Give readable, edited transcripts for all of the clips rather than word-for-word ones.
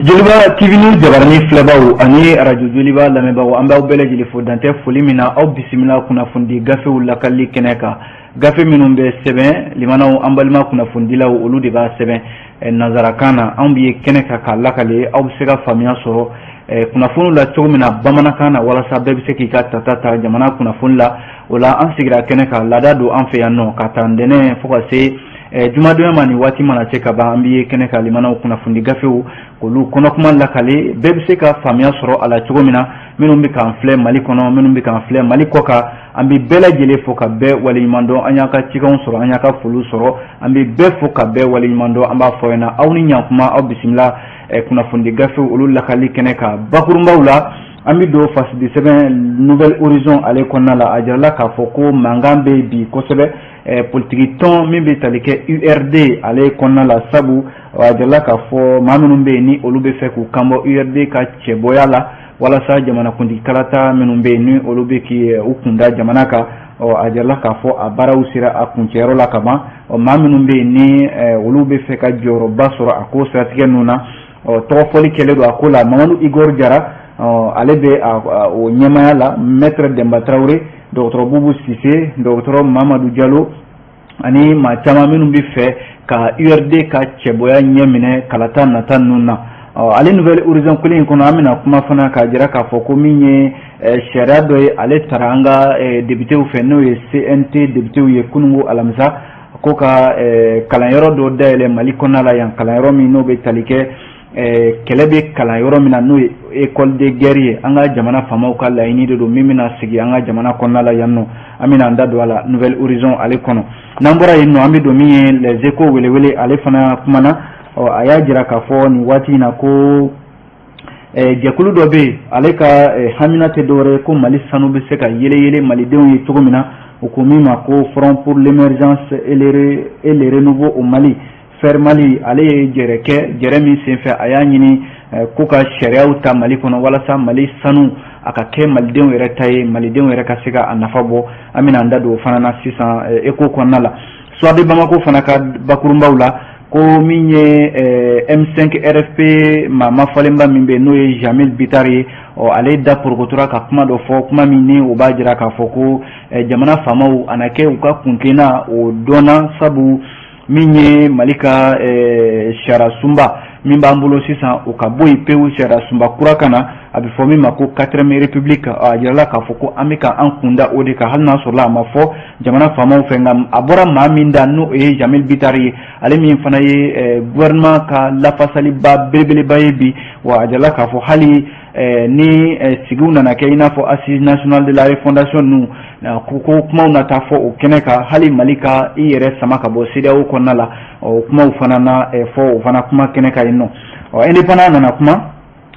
Joliba TV News jabarani filɛbaw ani arajo Joliba lamɛnbaaw, an b'aw bɛɛ lajɛlen fo dantɛ foli min na. Aw bisimila kunnafonidi gafew lakali kɛnɛ kan, gafe minnu bɛ sɛbɛn limanaw, an balima kunnafonidilaw, olu de b'a sɛbɛn nanzarakan na. Anw bɛ kɛnɛ kan k'a lakale, aw bɛ se ka faamuya sɔrɔ kunnafoniw la cogo min na bamanankan na, walasa bɛɛ bɛ se k'i ka tata ta jamana kunnafoni la. O la, an sigira kɛnɛ kan. Laada don an fɛ yan nɔ, ka taa ntɛnɛn fo ka se jumadonya ma. Nin waati mana se ka ban, an bɛ kɛnɛ kan, limanaw, kunnafoni gafew, k'olu kɔnɔkuma lakale, bɛɛ bɛ se ka faamuya sɔrɔ a la cogo min na. Minnu bɛ k'an filɛ Mali kɔnɔ, minnu bɛ k'an filɛ Mali kɔ kan, an bɛ bɛɛ lajɛlen fo ka bɛɛ waleɲuman dɔn. An y'a ka cikanw sɔrɔ, an y'a ka foliw sɔrɔ, an bɛ bɛɛ fo ka bɛɛ waleɲuman dɔn. An b'a fɔ ɲɛna, aw ni ɲankuma, aw bisimila kunnafonidi gafew olu lakali kɛnɛ kan. Bakurunbaw la, an bɛ don fasidi sɛbɛn Nouvel Horizon ale kɔnɔna la. A jirala k'a fɔ ko mankan bɛ bi kosɛbɛ politiki tɔn min bɛ tali kɛ URD ale kɔnɔna la, sabu a jirala k'a fɔ maa minnu bɛ yen ni olu bɛ fɛ k'u kanbɔ URD ka cɛbɔya la, walasa jamanakuntigi kalata minnu bɛ yen ni olu bɛ k'i u kunda jamana kan, ɔ a jirala k'a fɔ a baaraw sera a kuncɛyɔrɔ la ka ban. Ɔ maa minnu bɛ yen ni olu bɛ fɛ ka jɔyɔrɔba sɔrɔ a ko siratigɛ ninnu na, ɔ tɔgɔfɔli kɛlen don a ko la. Mamadu Igor Jara, ɔ ale bɛ o ɲɛmaaya la, Maître Demba Tarawele, dɔgɔtɔrɔ Bubu Sise, dɔgɔtɔrɔ Mamadu Jalo ani maa caman minnu bɛ fɛ ka URD ka cɛbɔya ɲɛ minɛ kalata nata ninnu na. Ɔ ale Nouvel Horizon kelen in kɔnɔ, an bɛna kuma fana k'a jira k'a fɔ ko min ye sariya dɔ ye, ale taara an ka députéw fɛ, n'o ye CNT députéw ye, kununko alamisa, ko ka kalanyɔrɔ dɔ dayɛlɛ Mali kɔnɔna la yan, kalanyɔrɔ min n'o bɛ tali kɛ kɛlɛ bɛ kalan yɔrɔ min na, n'o ye école de guerre ye. An ka jamana faamaw ka laɲini de don min bɛna sigi an ka jamana kɔnɔna la yan nɔ. An bɛna an da don a la Nouvel Horizon ale kɔnɔ. N'an bɔra yen nɔ, an bɛ don min ye Les Échos welewele, ale fana kumana. Ɔ a y'a jira k'a fɔ nin waati in na ko jɛkulu dɔ bɛ yen, ale ka hamina tɛ dɔwɛrɛ ye ko Mali sanu bɛ se ka yele yele malidenw ye cogo min na. U ko min ma ko Front pour l'émergence et le renouveau au Mali, FER Mali. Ale ye jɛrɛ kɛ, jɛrɛ min senfɛ a y'a ɲini ko ka sariyaw ta Mali kɔnɔ, walasa Mali sanu a ka kɛ malidenw yɛrɛ ta ye, malidenw yɛrɛ ka se ka a nafa bɔ. An bɛna an da don o fana na sisan Écho kɔnɔna la. Soir de Bamako fana ka bakurunbaw la, ko min ye M5 RFP maa mafalenba min bɛ yen, n'o ye Jamil Bittar ye, ɔ ale da porokotora ka kuma dɔ fɔ, kuma min ni o b'a jira k'a fɔ ko jamana faamaw a na kɛ u ka kuntilenna o dɔnna, sabu min ye Mali ka sariya sunba min b'an bolo sisan, o ka bɔ yen pewu, sariya sunba kura ka na, a bɛ fɔ min ma ko quatrième république. A jirala k'a fɔ ko an bɛ ka an kunda o de kan, hali n'a sɔrɔla a ma fɔ jamana faamaw fɛ, nka a bɔra maa min da, n'o ye Jamil Bittar ye, ale min fana ye gouvernement ka lafasaliba belebeleba ye bi. Wa a jirala k'a fɔ hali ni sigiw nana kɛ, i n'a fɔ Assise nationale de la refondation ninnu, ko kumaw na taa fɔ o kɛnɛ kan, hali Mali ka i yɛrɛ sama ka bɔ CEDEAO kɔnɔna la, o kumaw fana na fɔ o fana kuma kɛnɛ kan yen nɔ. Ɔ Indépendant nana kuma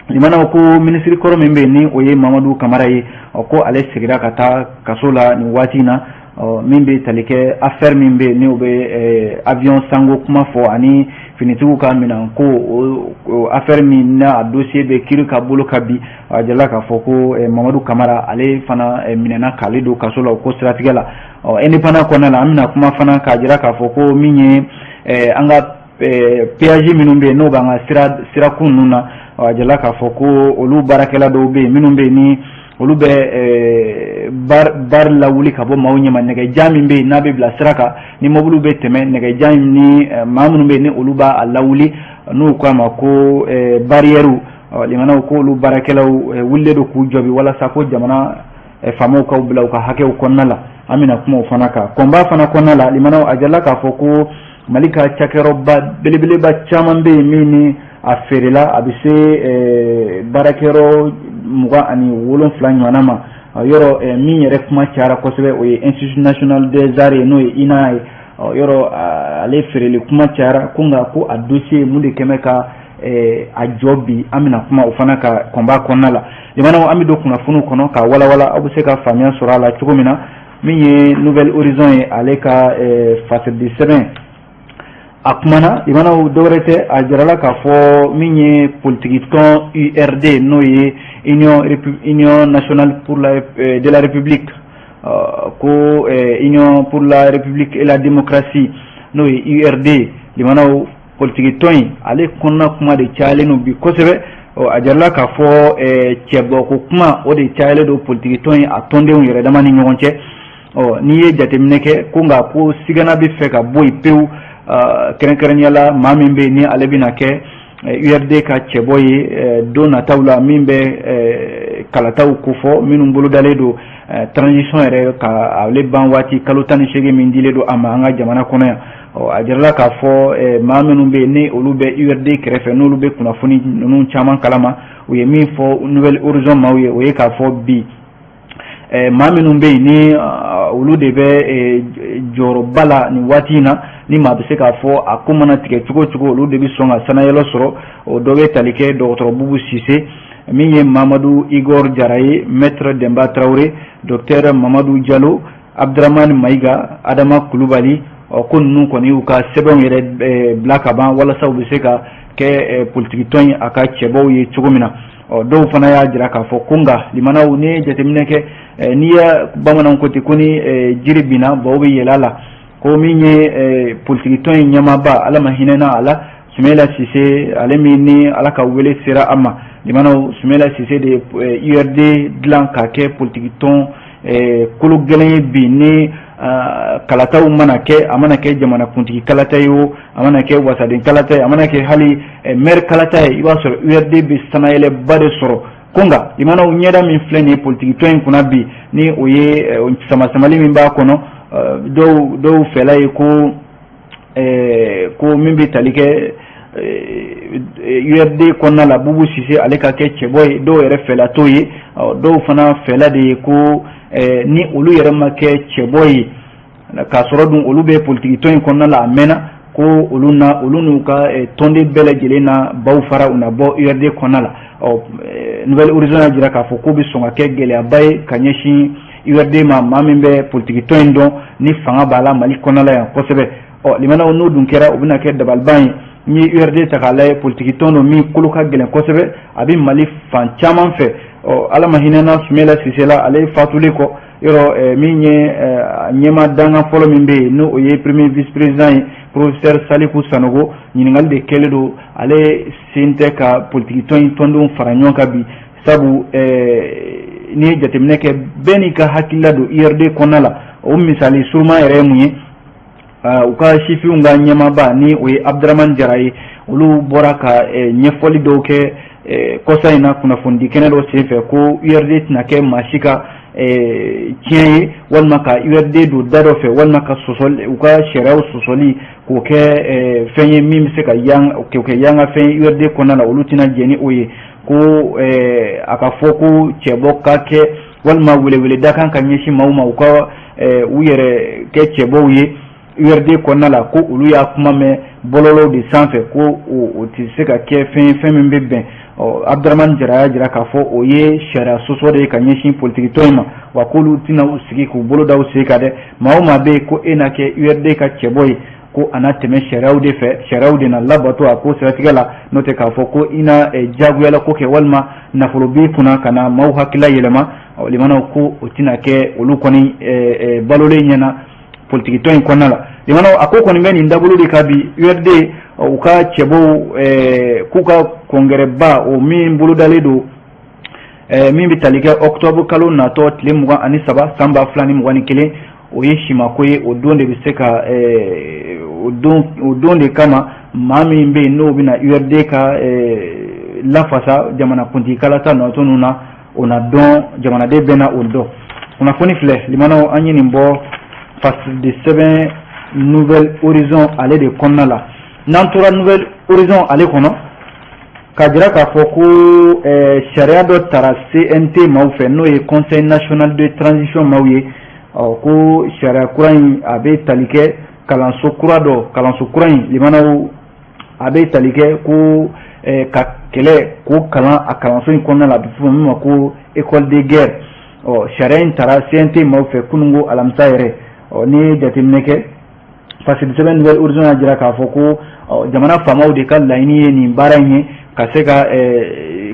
limanaw ko minisiri kɔrɔ min bɛ yen, ni o ye Mamadu Kamara ye, ɔ ko ale seginna ka taa kaso la nin waati in na. Ɔ min bɛ tali kɛ affaire min bɛ yen, ni o bɛ avion sanko kuma fɔ ani finitigiw ka minɛn ko, o affaire min n'a a dossier bɛ kiiri ka bolo kan bi, a jirala k'a fɔ ko Mamadu Kamara, ale fana minɛna k'ale don kaso la o ko siratigɛ la. Ɔ Indépendant kɔnɔna la, an bɛna kuma fana k'a jira k'a fɔ ko min ye an ka péage minnu bɛ yen, n'o b'an ka sira sirakun ninnu na, a jirala k'a fɔ ko olu baarakɛla dɔw bɛ yen minnu bɛ yen ni olu bɛ barre lawuli ka bɔ maaw ɲɛma, nɛgɛjan min bɛ yen n'a bɛ bila sira kan ni mɔbiliw bɛ tɛmɛ, nɛgɛjan ni maa minnu bɛ yen ni olu b'a lawuli, n'u k'a ma ko barrière, limanaw, k'olu baarakɛlaw wulilen don k'u jɔ bi, walasa ko jamana faamaw k'aw bila u ka hakɛw kɔnɔna la. An bɛna kuma o fana kan Combat fana kɔnɔna la. Limanaw, a jirala k'a fɔ ko Mali ka cakɛyɔrɔba belebeleba caman bɛ yen min ni a feerela, a bɛ se baarakɛyɔrɔ 27 ɲɔgɔnna ma. Yɔrɔ min yɛrɛ kuma cayara kosɛbɛ, o ye Institut national des arts ye, n'o ye INA ye. Yɔrɔ ale feereli kuma cayara ko, nka ko a dossier mun de kɛmɛ ka a jɔ bi? An bɛna kuma o fana ka Combat kɔnɔna la. Limanaw, an bɛ don kunnafoniw kɔnɔ ka walawala, aw bɛ se ka faamuya sɔrɔ a la cogo min na. Min ye Nouvel Horizon ye, ale ka fasidi sɛbɛn, a kumana, limanaw, dɔwɛrɛ tɛ, a jirala k'a fɔ min ye politiki tɔn URD, n'o ye Union nationale pour la de la République, ko Union pour la République et la démocratie, n'o ye URD, limanaw, politiki tɔn in ale kɔnɔna kuma de cayalen don bi kosɛbɛ. Ɔ, a jirala k'a fɔ cɛbɔko kuma, o de cayalen don politiki tɔn in a tɔndenw yɛrɛ dama ni ɲɔgɔn cɛ. Ɔ, n'i ye jateminɛ kɛ ko nka ko sigana bɛ fɛ ka bɔ yen pewu, kɛrɛnkɛrɛnnenya la maa min bɛ yen ni ale bɛna kɛ URD ka cɛbɔ ye don nataw la, min bɛ kalataw kofɔ minnu bolodalen don transition yɛrɛ ka ale ban waati kalo 18 min dilen don a ma an ka jamana kɔnɔ yan. Ɔ, a jirala k'a fɔ maa minnu bɛ yen ni olu bɛ URD kɛrɛfɛ, n'olu bɛ kunnafoni ninnu caman kalama, u ye min fɔ Nouvel Horizon maaw ye, o ye k'a fɔ bi maa minnu bɛ yen ni olu de bɛ jɔyɔrɔba la nin waati in na, ni maa bɛ se k'a fɔ a ko mana tigɛ cogo o cogo, olu de bɛ sɔn ka sanayɛlɛ sɔrɔ, o dɔ bɛ tali kɛ dɔgɔtɔrɔ Bubu Sise, min ye Mamadu Igor Jara ye, maître Denba Tarawele, docteur Mamadu Jalo, Abdramani Mayiga, Adama Kulubali. Ɔ, ko ninnu kɔni y'u ka sɛbɛnw yɛrɛ bila ka ban walasa u bɛ se ka kɛ politiki tɔn in a ka cɛbɔw ye cogo min na. Ɔ, dɔw fana y'a jira k'a fɔ ko nka limanaw, n'i ye jateminɛ kɛ, n'i ye bamananw ko ten ko ni jiri binna, baw bɛ yɛlɛ a la, ko min ye politiki tɔn in ɲɛmaaba, Ala ma hinɛna a la, Sumayila Sise, ale min ni Ala ka wele sera a ma, limanaw, Sumayila Sise de URD dilan k'a kɛ politiki tɔn kolo gɛlɛn ye bi. Ni kalataw mana kɛ, a mana kɛ jamanakuntigi kalata ye o, a mana kɛ wasaden kalata ye, a mana kɛ hali maire kalata ye, i b'a sɔrɔ URD bɛ sanayɛlɛba de sɔrɔ. Ko nka limanaw, ɲɛda min filɛ nin ye politiki tɔn in kunna bi, ni o ye sama-samali min b'a kɔnɔ, dɔw fɛla ye ko min bɛ tali kɛ URD kɔnɔna la, Bubu Sise ale ka kɛ cɛbɔ ye, dɔw yɛrɛ fɛla t'o ye. Dɔw fana fɛla de ye ko ni olu yɛrɛ ma kɛ cɛbɔ ye, k'a sɔrɔ dun olu bɛ politiki tɔn in kɔnɔna la a mɛnna, ko olu na olu n'u ka tɔnden bɛɛ lajɛlen na baw fara, u na bɔ URD kɔnɔna la. Ɔ, Nouvel Horizon y'a jira k'a fɔ k'o bɛ sɔn ka kɛ gɛlɛyaba ye ka ɲɛsin URD ma, maa min bɛ politiki tɔn in dɔn ni fanga b'a la Mali kɔnɔna la yan kosɛbɛ. Ɔ, limanaw, n'o dun kɛra, o bɛna kɛ dabaliban ye. N'i ye URD ta k'a lajɛ, politiki tɔn don min kolo ka gɛlɛn kosɛbɛ, a bɛ Mali fan caman fɛ. Ɔ, Ala ma hinɛna Sumayila Sise la, ale fatulen kɔ yɔrɔ, min ye ɲɛmaa dankan fɔlɔ min bɛ yen, n'o o ye premier vice président ye, professeur Saliku Sanogo, ɲininkali de kɛlen don, ale sen tɛ ka politiki tɔn in tɔndenw fara ɲɔgɔn kan bi, sabu n'i ye jateminɛ kɛ, bɛɛ n'i ka hakilila don URD kɔnɔna la. O misali surunman yɛrɛ ye mun ye? U ka sifinw ka ɲɛmaaba, ni o ye Abdramani Jara ye, olu bɔra ka ɲɛfɔli dɔw kɛ kɔsa in na kunnafonidi kɛnɛ dɔ senfɛ ko URD tɛna kɛ maa si ka tiɲɛ ye, walima ka URD don da dɔ fɛ, walima ka sɔsɔli, u ka sariyaw sɔsɔli k'o kɛ fɛn ye min bɛ se ka yan k'o kɛ yanga fɛn ye URD kɔnɔna la, olu tɛna jɛn ni o ye. Ko a ka fɔ ko cɛbɔ ka kɛ, walima weleweleda kan ka ɲɛsin maaw ma u ka u yɛrɛ kɛ cɛbɔw ye URD kɔnɔna la, ko olu y'a kuma mɛn bɔlɔlɔw de sanfɛ, ko o tɛ se ka kɛ fɛn ye fɛn min bɛ bɛn. Ɔ, Abdramani Jara y'a jira k'a fɔ o ye sariya sɔsɔ de ye ka ɲɛsin politiki tɔn in ma, wa k'olu tɛna u sigi k'u bolo da u sen kan dɛ. Maa o maa bɛ yen ko e na kɛ URD ka cɛbɔ ye, ko a na tɛmɛ sariyaw de fɛ, sariyaw de na labato a ko siratigɛ la, n'o tɛ k'a fɔ ko i na jagoyala ko kɛ, walima nafolo b'i kunna ka na maaw hakilila yɛlɛma, limanaw, ko o tɛna kɛ olu kɔni balolen ɲɛna politiki tɔn in kɔnɔna la. Limanaw, a ko kɔni bɛ nin dabolo de kan bi. URD u ka cɛbɔw k'u ka congrès-ba o min bolodalen don, min bɛ tali kɛ octobre kalo natɔ tile 23 san 2021, o ye simako ye. O don de bɛ se ka o don de kama, maa min bɛ yen n'o bɛna URD ka lafasa jamanakuntigi kalata nɔtɔ ninnu na, o na dɔn, jamanaden bɛɛ na o dɔn. Kunnafoni filɛ limanaw, an ye nin bɔ fasidi sɛbɛn Nouvel Horizon ale de kɔnɔna la. N'an tora Nouvel Horizon ale kɔnɔ, k'a jira k'a fɔ ko sariya dɔ tara CNT maaw fɛ, n'o ye Conseil national de transition maaw ye. Ɔ, ko sariya kura in a bɛ tali kɛ kalanso kura dɔ, kalanso kura in limanaw, a bɛ tali kɛ ko ka kɛlɛ k'o kalan a kalanso in kɔnɔna la, a bɛ fɔ min ma ko école de guerre. Ɔ, sariya in tara CNT maaw fɛ kununko alamisa yɛrɛ. Ɔ, n'i ye jateminɛ kɛ, fasidi sɛbɛn Nouvel Horizon y'a jira k'a fɔ ko jamana faamaw de ka laɲini ye nin baara in ye, ka se ka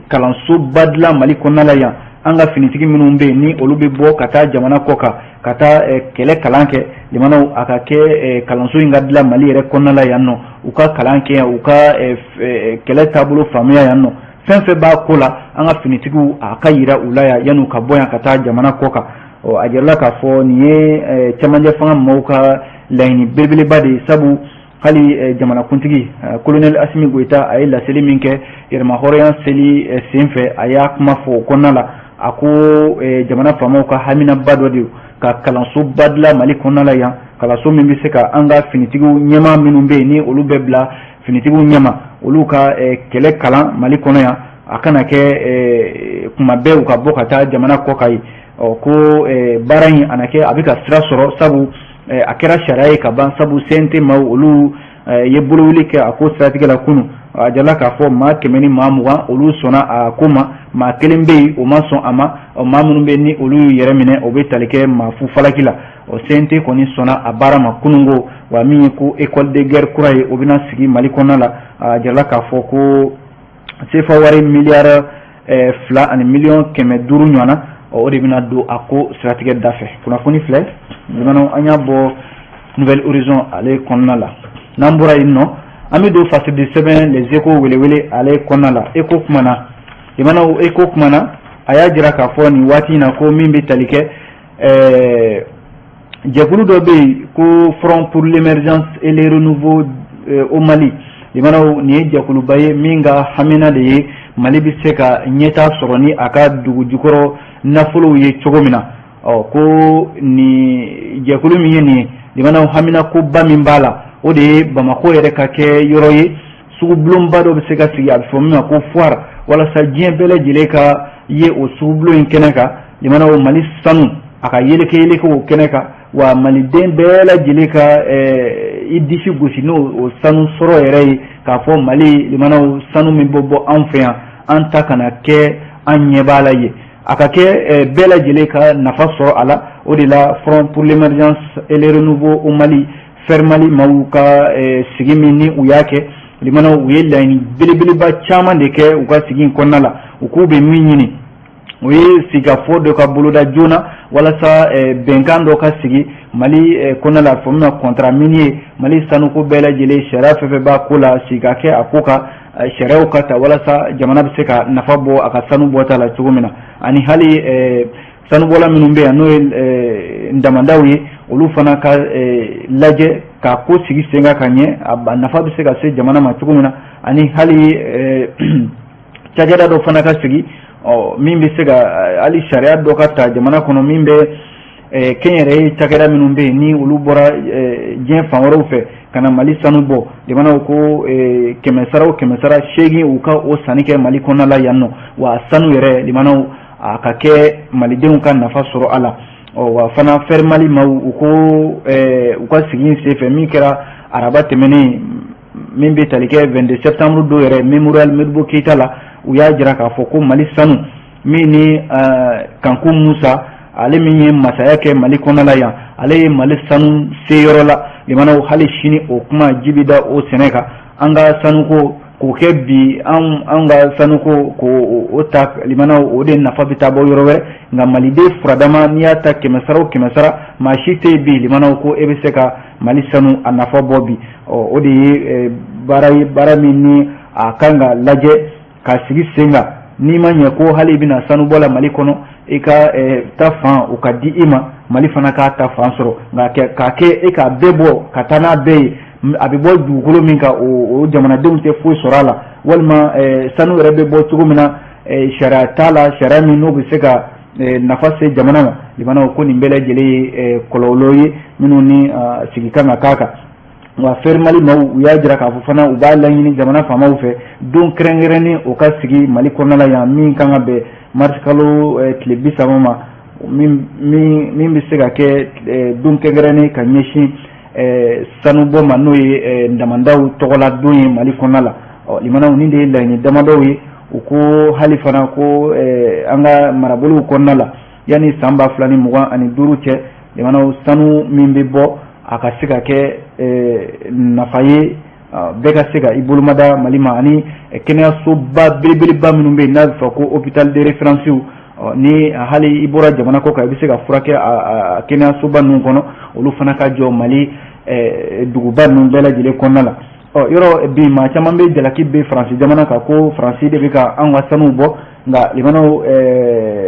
kalansoba dilan Mali kɔnɔna la yan, an ka finitigi minnu bɛ yen ni olu bɛ bɔ ka taa jamana kɔ kan. ka taa kɛlɛ kalan kɛ. Limanaw, a ka kɛ kalanso in ka dilan Mali yɛrɛ kɔnɔna la yan nɔ, u ka kalan kɛ yan, u ka kɛlɛ taabolo faamuya yan nɔ. Fɛn fɛn b'a ko la, an ka finitigiw, a ka yira u la yan yan'u ka bɔ yan ka taa jamana kɔ kan. Ɔ, a jirala k'a fɔ nin ye cɛmancɛ fanga maaw ka laɲini belebeleba de ye, sabu hali jamanakuntigi Colonel Asimi Goyita, a ye laseli min kɛ yɛrɛmahɔrɔnya seli senfɛ, a y'a kuma fɔ o kɔnɔna la. A ko jamana faamaw ka haminaba dɔ de ka kalansoba dilan Mali kɔnɔna la yan, kalanso min bɛ se ka an ka finitigiw ɲɛmaa minnu bɛ yen, ni olu bɛ bila finitigiw ɲɛma, olu ka kɛlɛ kalan Mali kɔnɔ yan, a kana kɛ kuma bɛɛ u ka bɔ ka taa jamana kɔ kan ye. Ɔ, ko baara in a na kɛ, a bɛ ka sira sɔrɔ, sabu a kɛra sariya ye ka ban, sabu CNT maaw, olu ye bolowuli kɛ a ko siratigɛ la kunun. A jirala k'a fɔ maa 120, olu sɔnna a ko ma, maa kelen bɛ yen, o ma sɔn a ma. Ɔ, maa minnu bɛ ni olu y'u yɛrɛ minɛ, o bɛ tali kɛ maa fu falaki la. Ɔ, CNT kɔni sɔnna a baara ma kununko. Wa min ye ko école de guerre kura ye, o bɛna sigi Mali kɔnɔna la. A jirala k'a fɔ ko CFA wari miliyari 2 ani miliyɔn 500 ɲɔgɔn na, o de bɛna don a ko siratigɛ da fɛ. Kunnafoni filɛ, an y'a bɔ Nouvel Horizon ale kɔnɔna la. N'an bɔra yen nɔ, an bɛ don fasidi sɛbɛn Les Échos welewele ale kɔnɔna la. Écho kumana, limanaw, Écho kumana, a y'a jira k'a fɔ nin waati in na ko min bɛ tali kɛ jɛkulu dɔ bɛ yen ko Front pour l'émergence et le renouveau au Mali. Limanaw, nin ye jɛkuluba ye min ka hamina de ye Mali bɛ se ka ɲɛta sɔrɔ ni a ka dugu jukɔrɔ nafolow ye cogo min na. Ɔ, ko nin jɛkulu min ye nin ye, limanaw, hamina koba min b'a la, o de ye Bamakɔ yɛrɛ ka kɛ yɔrɔ ye, sugubulonba dɔ bɛ se ka sigi, a bɛ fɔ min ma ko foire, walasa diɲɛ bɛɛ lajɛlen ka ye o sugubulon in kɛnɛ kan. Limanaw, Mali sanu, a ka yeleke yeleke o kɛnɛ kan, wa maliden bɛɛ lajɛlen ka i disi gosi n'o o sanu sɔrɔ yɛrɛ ye, k'a fɔ Mali, limanaw, sanu min bɛ bɔ anw fɛ yan, an ta kana kɛ an ɲɛ b'a la ye, a ka kɛ bɛɛ lajɛlen ka nafa sɔrɔ a la. O de la, Front pour l'émergence et le renouveau au Mali, FERMALI maaw ka sigi min ni u y'a kɛ, limanaw, u ye laɲini belebeleba caman de kɛ u ka sigi in kɔnɔna la. U k'u bɛ min ɲini, o ye sigikafɔ dɔ ka boloda joona, walasa bɛnkan dɔ ka sigi Mali kɔnɔna la, fɔ min ma contrat minier. Mali sanuko bɛɛ lajɛlen, sariya fɛn fɛn b'a ko la, sigi ka kɛ a ko kan, sariyaw ka ta, walasa jamana bɛ se ka nafa bɔ a ka sanu bɔta la cogo min na. Ani hali sanubɔla minnu bɛ yan, n'o ye damandaw ye, olu fana ka lajɛ ka ko sigi sen kan ka ɲɛ, a nafa bɛ se ka se jamana ma cogo min na. Ani hali cakɛda dɔ fana ka sigi, ɔ, min bɛ se ka hali sariya dɔ ka ta jamana kɔnɔ min bɛ kɛnyɛrɛye cakɛda minnu bɛ yen, ni olu bɔra diɲɛ fan wɛrɛw fɛ ka na Mali sanu bɔ, jamanaw ko kɛmɛ sara o kɛmɛ sara seegin, u ka o sanni kɛ Mali kɔnɔna la yan nɔ, wa sanu yɛrɛ, limanaw, a ka kɛ malidenw ka nafa sɔrɔ a la. Ɔ, wa fana, FERMALI maaw, u ko u ka sigi in senfɛ min kɛra araba tɛmɛnen, min bɛ tali kɛ 22 septembre don yɛrɛ, Mémorial Modibo Keyita la, u y'a jira k'a fɔ ko Mali sanu min ni Kanku Musa, ale min ye masaya kɛ Mali kɔnɔna la yan, ale ye Mali sanu se yɔrɔ la. Limanaw, hali sini o kuma ji bɛ da o sɛnɛ kan. An ka sanuko k'o kɛ bi, an ka sanuko k'o o ta, limanaw, o de nafa bɛ taa bɔ yɔrɔ wɛrɛ. Nka maliden furadama, n'i y'a ta kɛmɛ sara o kɛmɛ sara, maa si tɛ yen bi, limanaw, ko e bɛ se ka Mali sanu a nafa bɔ bi. Ɔ, o de ye baara ye, baara min ni a kan ka lajɛ ka sigi sen kan. N'i ma ɲɛ ko hali i bɛna sanu bɔ la Mali kɔnɔ, i ka ta fan o ka di i ma, Mali fana k'a ta fan sɔrɔ. Nka k'a kɛ e k'a bɛɛ bɔ ka taa n'a bɛɛ ye, a bɛ bɔ dugukolo min kan, o jamanadenw tɛ foyi sɔrɔ a la, walima sanu yɛrɛ bɛ bɔ cogo min na, sariya t'a la, sariya min n'o bɛ se ka nafa se jamana ma. Limanaw, ko nin bɛɛ lajɛlen ye kɔlɔlɔ ye minnu ni sigi kan ka k'a kan. Wa FERMALI maaw, u y'a jira k'a fɔ fana u b'a laɲini jamana faamaw fɛ, don kɛrɛnkɛrɛnnen o ka sigi Mali kɔnɔna la yan, min kan ka bɛn marisi kalo tile 30 ma, min bɛ se ka kɛ don kɛrɛnkɛrɛnnen ka ɲɛsin sanubɔ ma, n'o ye damandaw tɔgɔla don ye Mali kɔnɔna la. Ɔ, limanaw, nin de ye laɲini damadɔw ye. U ko hali fana ko an ka marabolow kɔnɔna la, yanni san 2025 cɛ, limanaw, sanu min bɛ bɔ, a ka se ka kɛ nafa ye, bɛɛ ka se ka i bolomada Mali ma. Ani kɛnɛyasoba belebeleba minnu bɛ yen, n'a bɛ fɔ ko hôpital de référence. Ni hali i bɔra jamana kɔ kan, i bɛ se ka furakɛ a kɛnɛyasoba ninnu kɔnɔ, olu fana ka jɔ Mali duguba ninnu bɛɛ lajɛlen kɔnɔna la. Ɔ yɔrɔ bi, maa caman bɛ jalaki bɛ Faransi jamana kan ko Faransi de bɛ ka an ka sanu bɔ. Nka limanaw,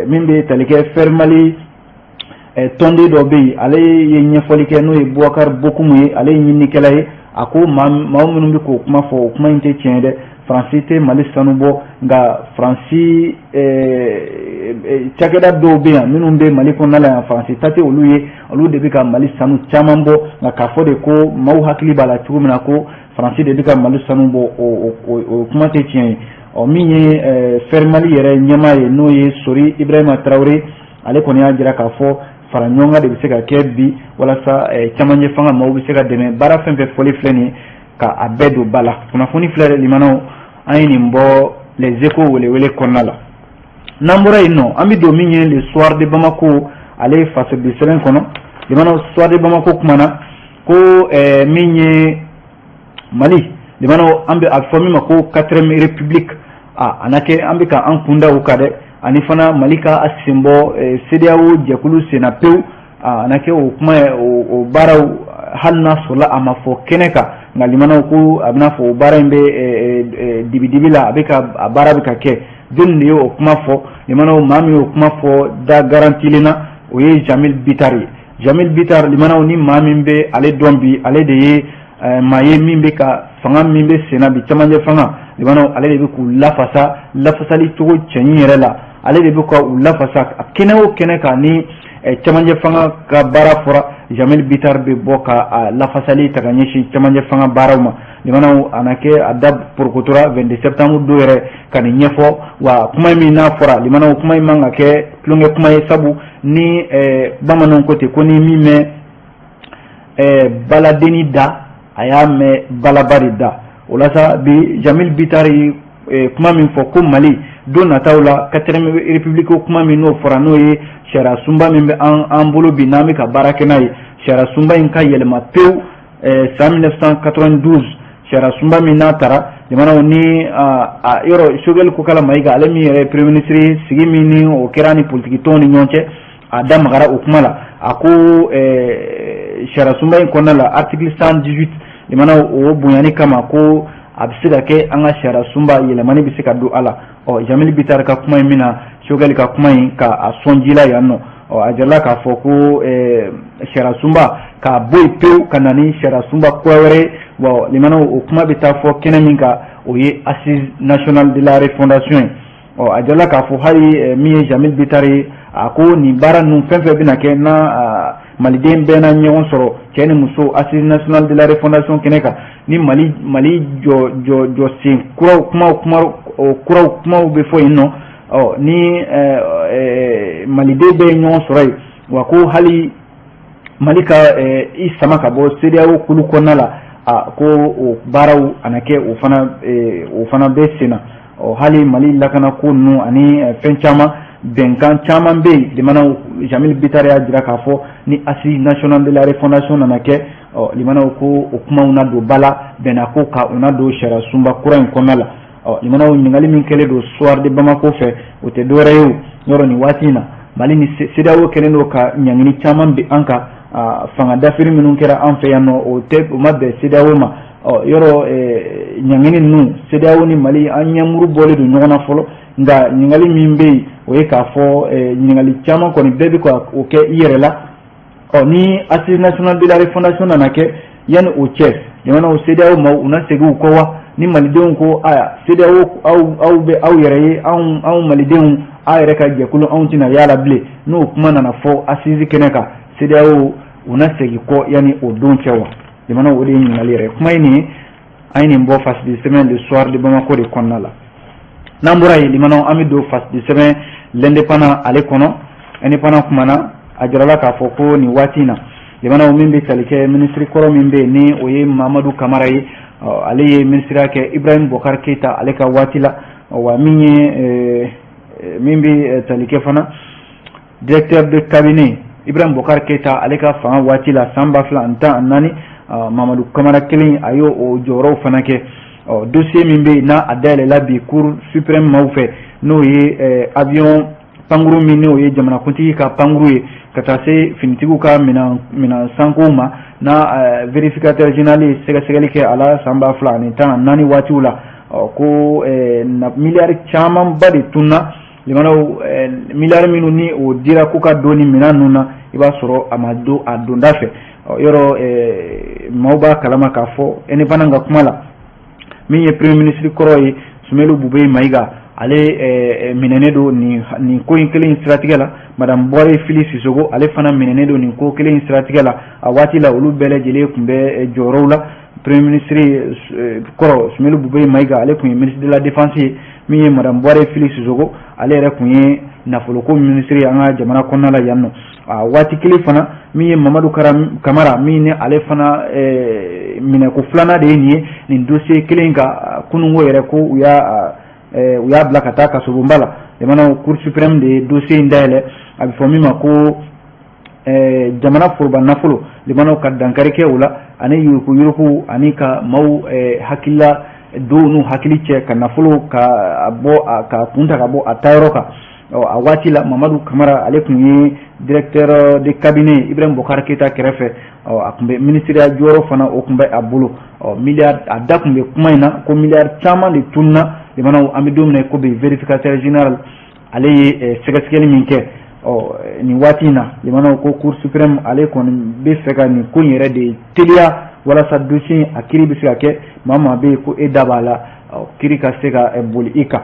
min bɛ tali kɛ Fɛrimali tɔnden dɔ bɛ yen, ale ye ɲɛfɔli kɛ, n'o ye Bubakari Bokumu ye, ale ye ɲininikɛla ye. A ko maa minnu bɛ k'o kuma fɔ, o kuma in tɛ tiɲɛ ye dɛ. Faransi tɛ Mali sanu bɔ, nka Faransi cakɛda dɔw bɛ yan minnu bɛ Mali kɔnɔna la yan, Faransi ta tɛ olu ye, olu de bɛ ka Mali sanu caman bɔ. Nka k'a fɔ de ko maaw hakili b'a la cogo min na ko Faransi de bɛ ka Mali sanu bɔ, o kuma tɛ tiɲɛ ye. Ɔ min ye Fɛrimali yɛrɛ ɲɛmaa ye, n'o ye Sori Ibrahima Tarawele, ale kɔni y'a jira k'a fɔ fara ɲɔgɔn kan de bɛ se ka kɛ bi walasa camancɛ fanga maaw bɛ se ka dɛmɛ baara fɛn fɛn fɔli filɛ nin ye, ka a bɛɛ don ba la. Kunnafoni filɛ limanaw, an ye nin bɔ Les Échos welewele kɔnɔna la. N'an bɔra yen nɔ, an bɛ don min ye Le Soir de Bamako, ale ye fasodi sɛbɛn kɔnɔ. Limanaw, Soir de Bamako kumana ko min ye Mali, limanaw, an bɛ a fɔ min ma ko quatrième république, a na kɛ an bɛ ka an kunda o kan dɛ. Ani fana Mali ka a sen bɔ CEDEAO jɛkulu senna pewu, a na kɛ o kuma, o baaraw, hali n'a sɔrɔla a ma fɔ kɛnɛ kan. Nka limanaw, ko a bɛna fɔ o baara in bɛ dibidibi la, a bɛ ka a baara bɛ ka kɛ. Jɔnni de ye o kuma fɔ? Limanaw, maa min y'o kuma fɔ da garantilen na, o ye Jamil Bittar ye. Jamil Bittar, limanaw, ni maa min bɛ ale dɔn bi, ale de ye maa ye min bɛ ka fanga min bɛ senna bi, camancɛ fanga, limanaw, ale de bɛ k'u lafasa lafasali cogo cɛɲi yɛrɛ la. Ale de bɛ ka u lafasa kɛnɛ o kɛnɛ kan. Ni camancɛ fanga ka baara fɔra, Jamil Bittar bɛ bɔ ka lafasali ta ka ɲɛsin camancɛ fanga baaraw ma. Limanaw, a na kɛ a da porokotora 22 septembre don yɛrɛ ka nin ɲɛfɔ. Wa kuma min n'a fɔra, limanaw, kuma in man ka kɛ tulonkɛ kuma ye, sabu ni bamananw ko ten ko ni min mɛn baladenni da, a y'a mɛn balaba de da. O la sa bi, Jamil Bittar ye kuma min fɔ ko Mali don nataw la, quatrième république kuma min n'o fɔra, n'o ye sariya sunba min bɛ an bolo bi, n'an bɛ ka baara kɛ n'a ye, sariya sunba in ka yɛlɛma pewu. San 1992 sariya sunba min n'a taara, jamanaw ni a yɔrɔ Choguel Kokalla Maïga, ale min yɛrɛ ye premier ministre, sigi min ni o kɛra ni politiki tɔnw ni ɲɔgɔn cɛ, a da magara o kuma la. A ko sariya sunba in kɔnɔna la, article 118, jamanaw, o bonyani kama, ko a bɛ se ka kɛ an ka sariya sunba yɛlɛmani bɛ se ka don a la. Ɔ Jamil Bittar ka kuma in bɛna Choguel ka kuma in ka a sɔn ji la yan nɔ. Ɔ a jirala k'a fɔ ko sariya sunba k'a bɔ yen pewu ka na ni sariya sunba kura wɛrɛ ye. Bon, limanaw, o kuma bɛ taa fɔ kɛnɛ min kan, o ye Assise nationale de la refondation ye. Ɔ a jirala k'a fɔ hali min ye Jamil Bittar ye, a ko nin baara ninnu fɛn fɛn bɛna kɛ na, maliden bɛɛ na ɲɔgɔn sɔrɔ, cɛ ni muso, Assise nationale de la refondation kɛnɛ kan, ni Mali jɔ jɔ jɔ sen kuraw kumaw, kuma kuraw kumaw bɛ fɔ yen nɔ. Ɔ ni maliden bɛɛ ye ɲɔgɔn sɔrɔ yen, wa ko hali Mali ka i sama ka bɔ CEDEAO kulu kɔnɔna la, a ko o baaraw a na kɛ, o fana bɛ sen na. Ɔ hali Mali lakana ko ninnu ani fɛn caman, bɛnkan caman bɛ yen, limanaw, Jamil Bittar y'a jira k'a fɔ ni Assise nationale de la refondation nana kɛ, ɔ limanaw, ko o kumaw na don ba la, bɛnna ko ka u na don sariya sunba kura in kɔnɔna la. Ɔ limanaw, ɲininkali min kɛlen don Soir de Bamako fɛ, o tɛ dɔwɛrɛ ye o yɔrɔ nin waati in na, Mali ni CEDEAO kɛlen don ka ɲangini caman bin an kan. Fanga dafiri minnu kɛra an fɛ yan nɔ, o tɛ o ma bɛn CEDEAO ma. Ɔ yɔrɔ ɲangini ninnu, CEDEAO ni Mali, an ɲɛmuru bɔlen don ɲɔgɔn na fɔlɔ. Nka ɲininkali min bɛ yen, o ye k'a fɔ ɲininkali caman kɔni bɛɛ bɛ ka o kɛ i yɛrɛ la. Ɔ ni Assise nationale de la refondation nana kɛ, yanni o cɛ, jamanaw, CEDEAO maaw, u na segin u kɔ wa? Ni malidenw ko aya CEDEAO, aw bɛ aw yɛrɛ ye, anw malidenw, aw yɛrɛ ka jɛkulu, anw tɛna y'a la bilen, n'o kuma nana fɔ assise kɛnɛ kan, CEDEAO u na segin kɔ yanni o don cɛ wa? Jamanaw, o de ye ɲininkali yɛrɛ kuma ye. Nin ye, an ye nin bɔ fasidi sɛbɛn Le Soir de Bamako de kɔnɔna la. N'an bɔra yen, limanaw, an bɛ don fasidi sɛbɛn L'Indépendant ale kɔnɔ. Indépendant kumana, a jirala k'a fɔ ko nin waati in na, limanaw, min bɛ tali kɛ minisiri kɔrɔ min bɛ yen, ni o ye Mamadu Kamara ye, ale ye minisiriya kɛ Ibrahim Boubacar Keïta ale ka waati la. Wa min ye min bɛ tali kɛ fana directeur de cabinet Ibrahim Boubacar Keïta ale ka fanga waati la, san 2014, Mamadu Kamara kelen, a y'o o jɔyɔrɔw fana kɛ. Ɔ dossier min bɛ yen n'a a dayɛlɛla bi Cour suprême maaw fɛ, n'o ye avion Pankuru min n'o ye jamanakuntigi ka pankuru ye, ka taa se finitigiw ka minɛn sankow ma, n'a vérificateur général ye sɛgɛsɛgɛli kɛ a la san 2014 waatiw la, ko miliyari camanba de tunna. Limanaw, miliyari minnu ni o dira k'u ka don ni minɛn ninnu na, i b'a sɔrɔ a ma don a donda fɛ. Yɔrɔ maaw b'a kalama k'a fɔ Indépendant ka kuma la, min ye premier ministre kɔrɔ ye, Soumeylou Boubèye Maïga, ale minɛnen don nin ko in kelen in siratigɛ la. Madame Bouaré Fily Sissoko, ale fana minɛnen don nin ko kelen in siratigɛ la. A waati la, olu bɛɛ lajɛlen tun bɛ jɔyɔrɔw la. Premier ministre kɔrɔ Soumeylou Boubèye Maïga, ale tun ye ministre de la Défense ye. Min ye madame Bouaré Fily Sissoko, ale yɛrɛ tun ye nafoloko ministre ye an ka jamana kɔnɔna la yan nɔ. A waati kelen fana, min ye Mamadu Kamara, min ni ale fana minɛko filanan de ye nin ye nin dossier kelen kan, kununko yɛrɛ ko u y'a bila ka taa kasobonba la. Jamana Cour suprême de ye dossier in dayɛlɛ, a bɛ fɔ min ma ko jamana foroba nafolo, limanaw, ka dankari kɛ o la, ani yuruguyurugu, ani ka maaw hakilila dɔw n'u hakili cɛ, ka nafolo ka bɔ ka kun ta ka bɔ a taayɔrɔ kan. A waati la, Mamadu Kamara, ale tun ye directeur de cabinet Ibrahim Boubacar Keïta kɛrɛfɛ. A tun bɛ ministériya jɔyɔrɔ fana, o tun bɛ a bolo. Miliyari, a da tun bɛ kuma in na ko miliyari caman de tununa. Limanaw, an bɛ don min na ko bi, vérificateur général, ale ye sɛgɛsɛgɛli min kɛ nin waati in na, limanaw, ko Cour suprême, ale kɔni bɛ fɛ ka nin ko in yɛrɛ de teliya, walasa dossier a kiiri bɛ se ka kɛ. Maa maa bɛ yen ko e da b'a la, kiiri ka se ka boli i kan.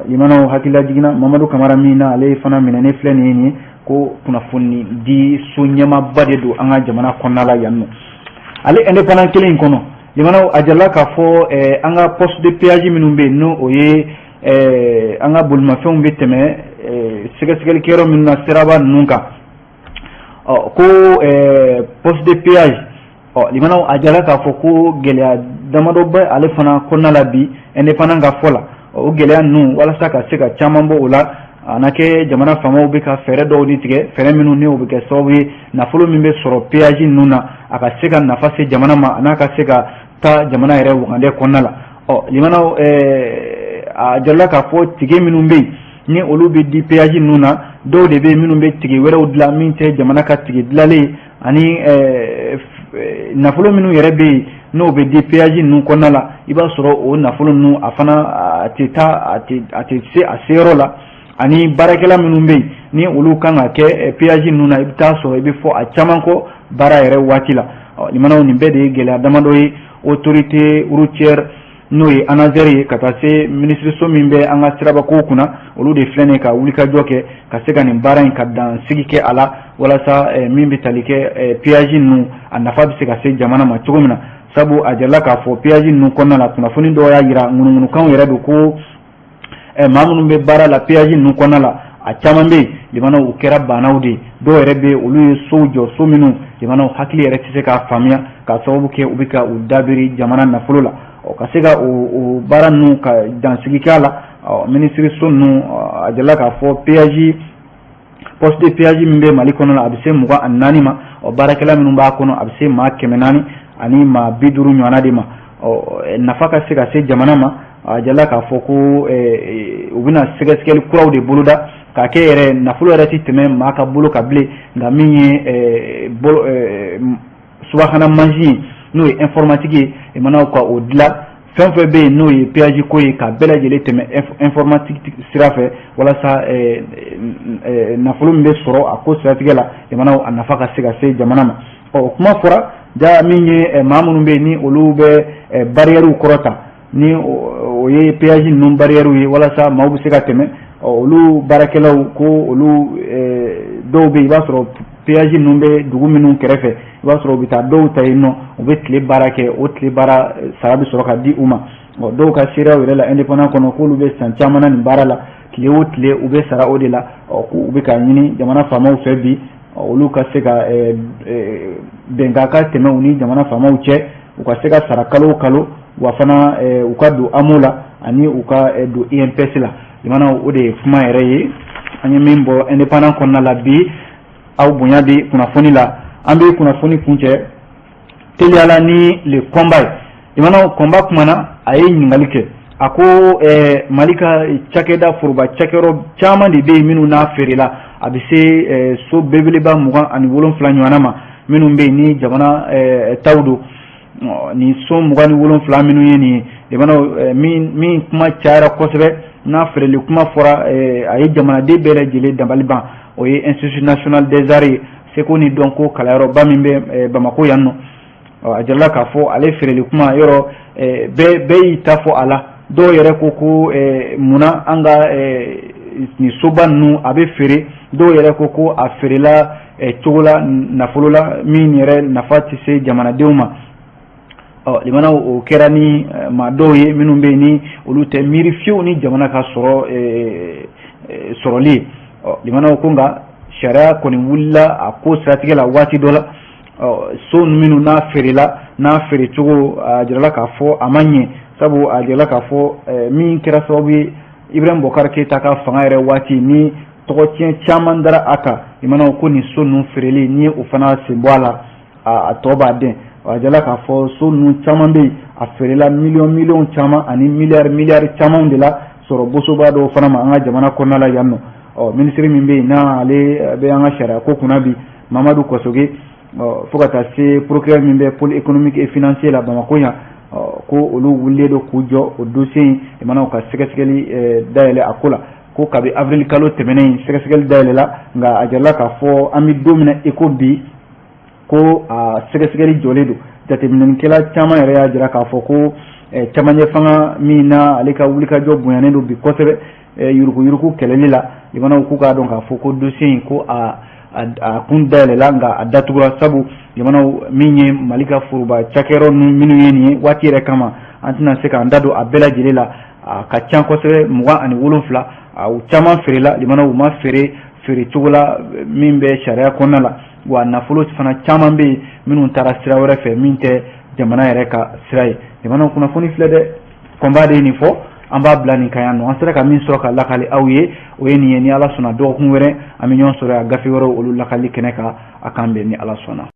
Limanaw, hakilila jiginna, Mamadu Kamara min na, ale fana minɛnen filɛ nin ye, nin ko kunnafoni di so ɲɛmaaba de don an ka jamana kɔnɔna la yan nɔ. Ale Indépendant kelen in kɔnɔ, limanaw, a jirala k'a fɔ an ka poste de péage minnu bɛ yen, n'o o ye an ka bolimafɛnw bɛ tɛmɛ sɛgɛsɛgɛlikɛyɔrɔ minnu na siraba ninnu kan, ɔ ko poste de péage, ɔ limanaw, a jirala k'a fɔ ko gɛlɛya damadɔ bɛ ale fana kɔnɔna la bi. Indépendant ka fɔ la, o gɛlɛya ninnu, walasa ka se ka caman bɔ o la, a na kɛ jamana faamaw bɛ ka fɛɛrɛ dɔw de tigɛ, fɛɛrɛ minnu ni o bɛ kɛ sababu ye, nafolo min bɛ sɔrɔ péage ninnu na, a ka se ka nafa se jamana ma, a n'a ka se ka taa jamana yɛrɛ wagandɛ kɔnɔna la. Ɔ limanaw, a jirala k'a fɔ ticket minnu bɛ yen ni olu bɛ di péage ninnu na, dɔw de bɛ yen minnu bɛ ticket wɛrɛw dilan min tɛ jamana ka ticket dilanlen ye, ani nafolo minnu yɛrɛ bɛ yen n'o bɛ di péage ninnu kɔnɔna la, i b'a sɔrɔ o nafolo ninnu, a fana a tɛ taa, a tɛ se a seyɔrɔ la, ani baarakɛla minnu bɛ yen ni olu kan ka kɛ péage ninnu na, i bɛ taa sɔrɔ i bɛ fɔ a caman kɔ baara yɛrɛ waati la. Limanaw, nin bɛɛ de ye gɛlɛya damadɔ ye. Autorité routière, n'o ye ANASER ye, ka taa se minisiriso min bɛ an ka sirabakow kunna, olu de filɛ nin ye ka wulikajɔ kɛ ka se ka nin baara in ka dan sigi kɛ a la, walasa min bɛ tali kɛ péage ninnu, a nafa bɛ se ka se jamana ma cogo min na. Sabu a jirala k'a fɔ péage ninnu kɔnɔna la, kunnafoni dɔw y'a jira, ŋunuŋunukanw yɛrɛ don, ko maa minnu bɛ baara la péage ninnu kɔnɔna la, a caman bɛ yen, limanaw, u kɛra bannaw de ye. Dɔw yɛrɛ bɛ yen, olu ye sow jɔ, so minnu, limanaw, hakili yɛrɛ tɛ se k'a faamuya, k'a sababu kɛ u bɛ ka u dabiri jamana nafolo la. Ɔ ka se ka o baara ninnu ka dansigi kɛ a la, ɔ minisiriso ninnu, a jirala k'a fɔ péage, poste de péage min bɛ Mali kɔnɔ, a bɛ se 24 ma. Ɔ baarakɛla minnu b'a kɔnɔ, a bɛ se maa 450 ɲɔgɔnna de ma. Ɔ nafa ka se ka se jamana ma, a jirala k'a fɔ ko u bɛna sɛgɛsɛgɛli kuraw de boloda k'a kɛ yɛrɛ, nafolo yɛrɛ tɛ tɛmɛ maa ka bolo kan bilen, nka min ye subahana mansin ye, n'o ye informatique ye, limanaw, ka o dilan, fɛn fɛn bɛ yen n'o ye péage ko ye, ka bɛɛ lajɛlen tɛmɛ informatique sira fɛ, walasa nafolo min bɛ sɔrɔ a ko siratigɛ la, limanaw, a nafa ka se ka se jamana ma. Ɔ o kuma fɔra ja, min ye maa minnu bɛ yen ni olu bɛ barrières kɔrɔta, ni o ye péage ninnu barrières ye, walasa maaw bɛ se ka tɛmɛ, olu baarakɛlaw, ko olu dɔw bɛ yen, i b'a sɔrɔ péage ninnu bɛ dugu minnu kɛrɛfɛ, i b'a sɔrɔ u bɛ taa dɔw ta yen nɔ, u bɛ tile baara kɛ, o tile baara sara bɛ sɔrɔ ka di u ma. Dɔw ka seereyaw yɛrɛ la Indépendant kɔnɔ, k'olu bɛ san caman na nin baara la, tile o tile u bɛ sara o de la. K'u bɛ ka ɲini jamana faamaw fɛ bi, olu ka se ka bɛnkan ka tɛmɛ u ni jamana faamaw cɛ, u ka se ka sara kalo o kalo, wa fana u ka don AMO la, ani u ka don INPS la. Limanaw, o de ye kuma yɛrɛ ye an ye min bɔ Indépendant kɔnɔna la bi. Aw bonya bɛ kunnafoni la, an bɛ kunnafoni kuncɛ teliyala ni Le Combat ye. Limanaw, Combat kumana, a ye ɲininkali kɛ. A ko Mali ka cakɛda foroba cakɛyɔrɔ caman de bɛ yen minnu n'a feerela, a bɛ se so belebeleba 27 ɲɔgɔnna ma minnu bɛ yen ni jamana taw don. Nin so 27 minnu ye nin ye, min kuma cayara kosɛbɛ, n'a feereli kuma fɔra, a ye jamanaden bɛɛ lajɛlen dabali ban, o ye Institut national des arts ye, seko ni dɔnko kalanyɔrɔba min bɛ Bamakɔ yan nɔ. A jirala k'a fɔ ale feereli kuma yɔrɔ bɛɛ y'i ta fɔ a la. Dɔw yɛrɛ ko ko munna an ka nin soba ninnu a bɛ feere? Dɔw yɛrɛ ko ko a feerela cogo la, nafolo la min yɛrɛ nafa tɛ se jamanadenw ma. Ɔ limanaw, o kɛra ni maa dɔw ye minnu bɛ yen ni olu tɛ miiri fiyewu ni jamana ka sɔrɔ sɔrɔli ye. Ɔ limanaw, ko nka sariya kɔni wulila a ko siratigɛ la waati dɔ la. So minnu n'a feerela, n'a feere cogo a jirala k'a fɔ a ma ɲɛ, sabu a jirala k'a fɔ min kɛra sababu ye Ibrahim Boubacar Keita ka fanga yɛrɛ waati ni tɔgɔtiɲɛ caman dara a kan. Limanaw, ko nin so ninnu feereli ni o fana sen bɔ a la, a tɔ b'a dɛn. A jirala k'a fɔ so ninnu caman bɛ yen, a feerela miliyɔn miliyɔn caman ani miliyari miliyari caman de la sɔrɔ bosoba dɔw fana ma an ka jamana kɔnɔna la yan nɔ. Ɔ minisiri min bɛ yen n'ale bɛ an ka sariya ko kunna bi, Mamadu Kɔsɔge, fo ka taa se procureur min bɛ pôle économique et financier la Bamakɔ yan, ko olu wulilen don k'u jɔ o dossier in. Limanaw, ka sɛgɛsɛgɛli dayɛlɛ a ko la, ko kabi avril kalo tɛmɛnen in sɛgɛsɛgɛli dayɛlɛla, nka a jirala k'a fɔ an bɛ don min na i ko bi, ko a sɛgɛsɛgɛli jɔlen don. Jateminɛlikɛla caman yɛrɛ y'a jira k'a fɔ ko camancɛ fanga min na ale ka wulikajɔ bonyanen don bi kosɛbɛ yuruguyurugu kɛlɛli la, limanaw, k'u k'a dɔn k'a fɔ ko dossier in, ko a kun dayɛlɛla nka a datugura, sabu jamanaw min ye Mali ka foroba cakɛyɔrɔ minnu ye nin ye waati yɛrɛ kama, an tɛna se k'an da don a bɛɛ lajɛlen la, a ka ca kosɛbɛ, 27, u caman feerela. Limanaw, u ma feere feere cogo la min bɛ sariya kɔnɔna la, wa nafolo fana caman bɛ yen minnu taara sira wɛrɛ fɛ min tɛ jamana yɛrɛ ka sira ye. Jamana kunnafoni filɛ dɛ, kɔnba de ye nin fɔ. An b'a bila nin kan yan nɔ. An sera ka min sɔrɔ ka lakali aw ye, o ye nin ye. Ni Ala sɔnna, dɔgɔkun wɛrɛ an bɛ ɲɔgɔn sɔrɔ yan gafe wɛrɛw olu lakali kɛnɛ kan. A k'an bɛn ni Ala sɔnna.